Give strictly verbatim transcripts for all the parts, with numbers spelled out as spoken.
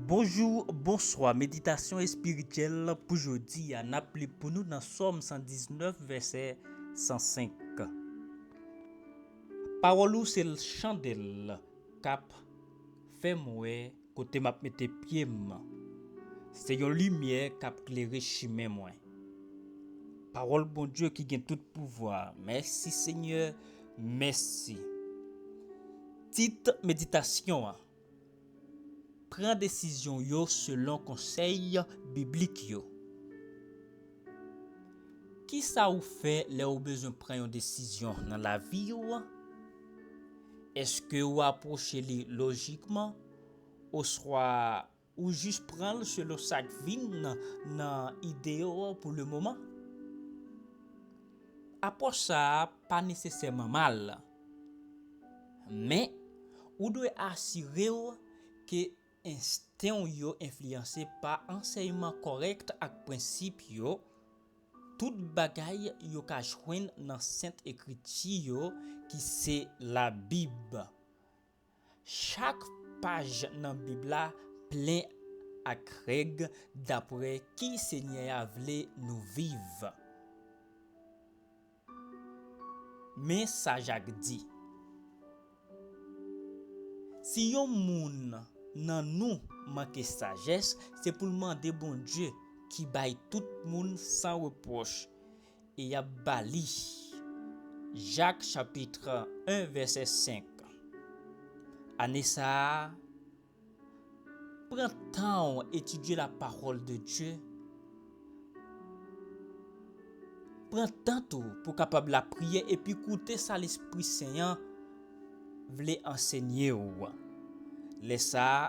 Bonjou, bonswa. Meditasyon espirityèl pou jodi a, n ap li pou nou nan Sòm san diznèf, vèsè san senk. Pawòl ou se chandèl k ap fè m wè kote m ap mete pye m. Se yon limyè k ap klere chimen mwen. Pawòl Bondye ki gen tout pouvwa. Mèsi, Senyè. Mèsi. Tit meditasyon an: Pran desizyon yo selon konsèy biblik yo. Kisa ou fè lè ou bezwen pran yon desizyon nan lavi w? Èske ou apwoche li lojikman, oswa ou jis pran l selon sa k vin nan, nan ide w pou le moman? Apwòch sa a pa nesesèman mal, men ou dwe asire w ke ensten w yo enfliyanse pa ansèyman kòrèk ak prensip yo. Tout bagay yo ka jwenn nan Sent Ekriti yo, ki se Labib. Chak paj nan Bib la plen ak règ dapre ki Senyè a vle nou viv. Men sa Jak di: Si yon moun nan nou manke sajès, se pou l mande Bondye ki bay tout moun san repwòch, e y ap ba li. Jak chapit en, vèsè senk. Ane sa a, pran tan w etidye la parole de Dieu. Pran tan tou pou kapab lapriyè epi koute sa Lespri Sen an vle ansenye w. Lè sa a,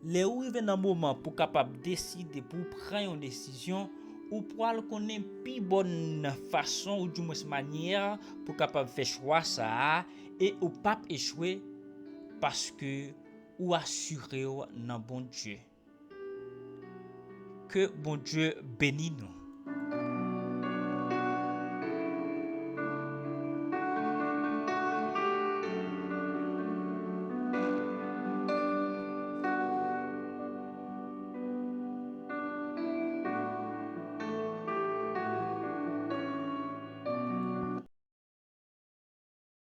lè ou rive nan moman pou kapab deside, pou w pran yon desizyon, ou pral konnen pi bòn fason, oudimwens manyè, pou kapab fè chwa sa a, e ou p ap echwe, paske ou asire w nan Bondye. Ke Bondye beni nou.